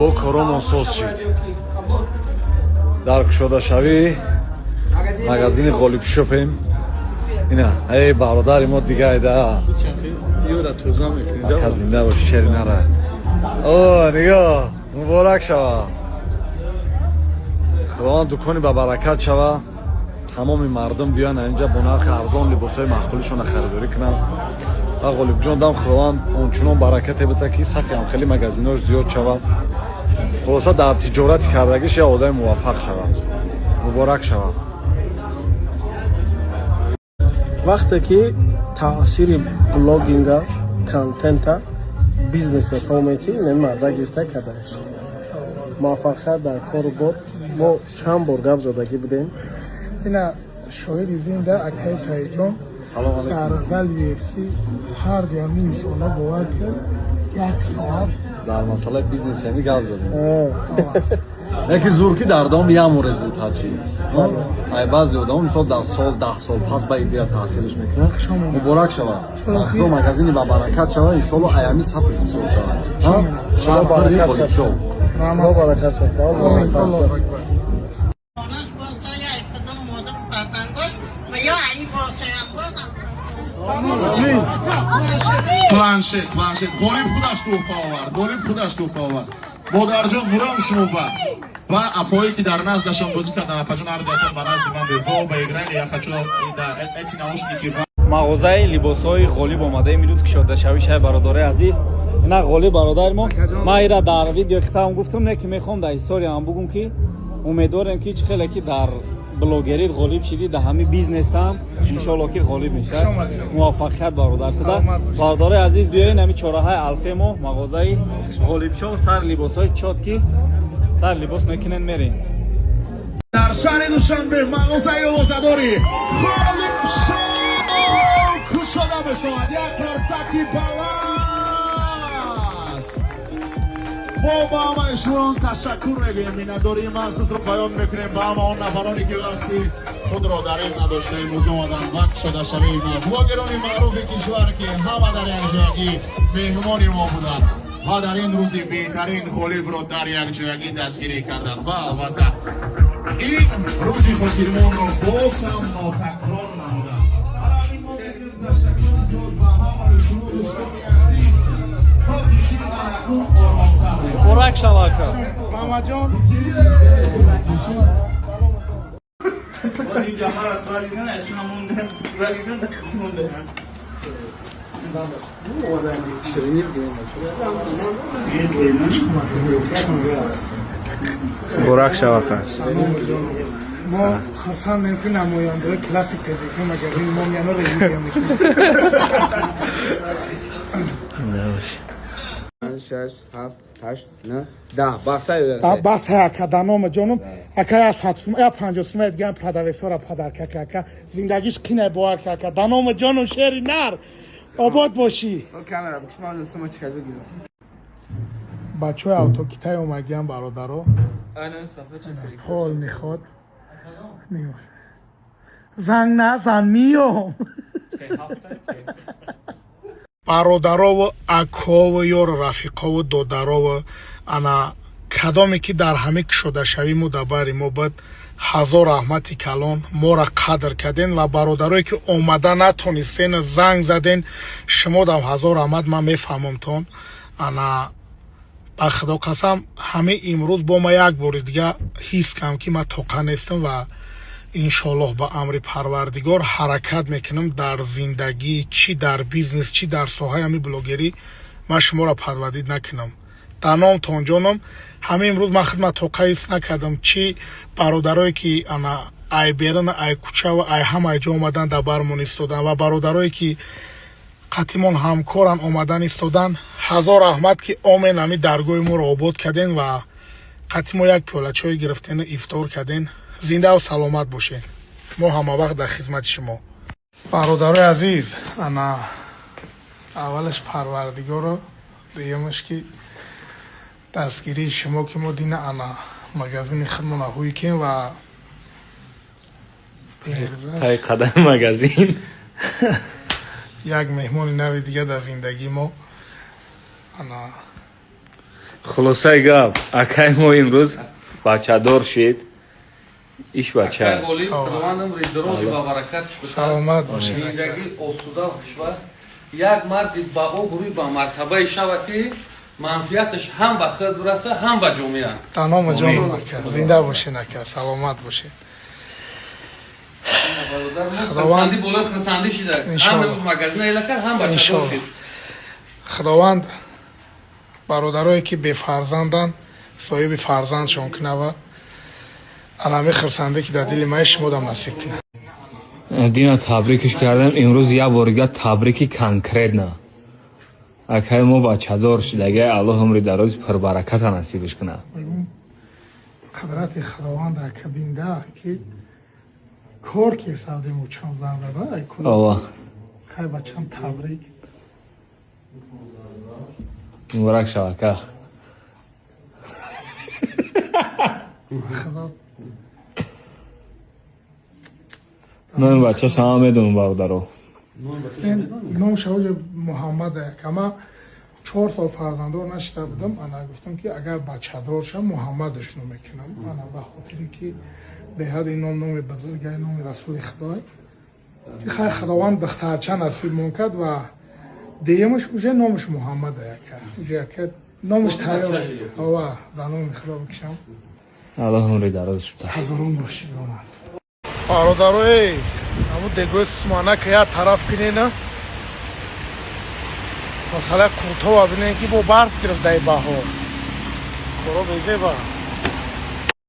Бо коромон соз шид. Дар кушодашавӣ магазини Ғолибшопем. Ина, эй, бародари мо дигайда. Ака, зинда боши, шери нара. О, нигоҳ, муборак шава. Худованд дукони ба баракат шава. Тамоми мардум биёянд инҷа, бо нархи арзон либосҳои маъқулишонро харидорӣ кунанд ва Ғолибҷон дам Худованд ончунон баракате бита, ки сафи ҳамхели магазинош зиёд шавад. Хулоса, дар тиҷорати кардагиш як одами муваффақ шавад. Муборак шавад. Вақте ки таъсири блогинга, контента бизнес натавонед, ин марда гирифта кардаш муваффақият дар кору бор. Мо чанд бор гап задагӣ будем. Ина, шоҳиди зинда, акаи Саидҷон. Салом алейкум. Дар зали UFC ҳар ду инсона, бовар кун, як соат Дар масъалаи бизнес ами гап задем. Яки зур, ки дар давоми як моҳ результат чиз. Ай баъзе одамо, мисол, дар сол, 10 сол пас ба идея таъсирш мекунад. Муборак шавад. Худо магазини ба баракат шавад, иншолло, аями сафи бисёр шавад. Худо баракат шавад. Шоу. Худо баракат шавад. Аллоҳу акбар. Хонаш босоя, падар модар фарзандош ва ё ай босоям бозам. Планшет, планшет. Ғолиб худаш туҳфа овард, Ғолиб худаш туҳфа овард. Модарҷон, мурам шумо ба апое, ки дар наздашон бозӣ кардан. Апаҷон, ҳар дуятон ба назди ман бево ба играли. Я хочу, да, эти наушники. Мағозаи либосҳои Ғолиб омадаем. Имрӯз кушодашавӣ шай, бародарои азиз. Ина, Ғолиб бародари мо. Ман ира дар видео хитам гуфтам, не ки мехоҳам дар историям бугум, ки умедворем, ки чӣ хеле ки дар блогерит ғолиб шидӣ, дар ҳамин бизнестам иншоалло ки ғолиб мешавад. Муваффақият, бародар шуда. Бародарои азиз, биёен ҳамин чораҳаи Алфе мо, мағозаи Ғолибшоҳ, сар либосҳои чёткий, сар либос мекунен, мерем. Дар шаҳри Душанбе мағозаи овозадори Ғолибшоҳ кушода мешавад. Як қарсаки баланд. Мо ба ҳамаи шумо ташаккур мегӯем, миннатдории махсусро баён мекунем ба ҳама он нафароне, ки вақти худро дареғ надошта имрӯз омаданд ва кушодашавии мо, блогерони маъруфи кишвар, ки ҳама дар якҷоягӣ меҳмони мо буданд ва дар ин рӯзи беҳтарин Ғолибро дар якҷоягӣ дастгирӣ карданд ва албатта ин рӯзи хотирмонро боз ҳам нотакрор намуданд. Ҳамин мо мегӯем ташаккури зиёд ба ҳамаи шумо, дӯстони азиз, то ки акнун оромтар. Муборак шава, ака. Мамаҷон. باز اینجا هر از صورت دیدن از چون مونده، صورت دیدن مونده. Муборак шава, ака. Мо хурсандем, ки намояндаҳои классик тоҷикӣ магазини мо меяно, ревизия мекунем. Шаш, ҳафт, ҳашт, на, 10. Басай. Бас, ака, данома ҷонум, ака, я 100 сум, я 50 сума дигам продавецора подарка ка, ака, зиндагиш қинай, бовар ка, ака, данома ҷонум, шери нар, обод бошӣ. Камера бикш, ман сума чӣ бигирам. Бачаҳои автокитай омагиам, бародаро, ҳол меход. Занг назан, миём. Бародарову акову ёру рафиқову додарову, ана, кадоме ки дар ҳамин кушодашавӣ мо дар бари мо буд, ҳазор раҳмати калон, мора қадр карден. Ва бародарое ки омада натонистен, занг заден, шумодам ҳазор раҳмат. Ман мефаҳмамтон. Ана, ба Худо қасам, ҳамин имрӯз бо ма як бори дига ҳис кардам, ки ман тоқа нестам. Ва иншоаллоҳ, ба амри Парвардигор, ҳаракат мекунам дар зиндагӣ, чӣ дар бизнес, чӣ дар соҳаи ҳамин блогерӣ, ман шуморо подводить накунам. Дар номтон, ҷоном, ҳамин имрӯз ман хидмат тоқа ҳис накардам. Чӣ бародарое ки, ана, ай берун, ай кӯчава, ай ҳамаи ҷо омадан, дар бармон истодан, ва бародарое ки қатимон ҳамкоран, омадан истодан, ҳазор раҳмат, ки омен, ҳамин даргоҳи моро обод карден ва қатӣ мо як пиёла чой гирифтену ифтор карден. Зиндаву саломат бошед, мо ҳама вақт дар хизмати шумо. Бародарои азиз, ана, аввалаш Парвардигоро, дуюмаш ки дастгирии шумо, ки мо дина, ана, магазини худмона ҳуй кем ва Тай қадами магазин. Як меҳмони нави дига дар зиндагии мо, ана. Хулосаи гап, акай мо имрӯз бачадор шид. Иш бача. Акай Ғолиб, Худованд умри дарози ба баракатш битад. Саломат бошед. Зиндагӣ осуда ва хушбахт. Як марди ба обрӯи, ба мартабае шавад, ки манфиаташ ҳам ба худ бираса, ҳам ба ҷомеа. Танома ҷоном, ака, зинда бошед, ака, саломат бошед. Хурсандӣ болои хурсандӣ шида, ҳам Иншоаллоҳ. имрӯз магазина эла кард, ҳам бачадор Иншоаллоҳ. шид. Худованд бародарое, ки бефарзанданд, соҳиби фарзандшон кунава. Анами хурсандӣ, ки дар дили май, шумодам насиб кунад. Дина табрикиш кардем, имрӯз як борига табрики конкретно. Акай мо бачадор шид, агар Аллоҳ умри дарози пурбараката насибиш кунад. Қадрати Худованд, ака, бинда, ки кор ки савдем учам зан зада ай кул. Ова. Хай, бачам, табрик. Муборак шав, ака. Худо. Номи бачаш ҳама медонам, бародаро. Ном шавоҷа Муҳаммад, акама 4 сол фарзанддор нашида будам. Ана гуфтам, ки агар бачадор шам, Муҳаммадашно мекунам. Ана ба хотире, ки беҳад ин ном номи бузургай, номи Расули Худой. Хай, Худованд духтарча насибмон кард ва деюмаш уже номаш Муҳаммад, ака, уже, ака, номаш тайёр. Ова, ба номи Худо бикшам. Аллоҳ умри дарозш битад. Ҳазорон бошид, омад. Бародарои, ҳамун дегои суманака як тараф кинена, масалаи қуртова бинен, ки бо барф гирифт даи баҳор. Коро безеба.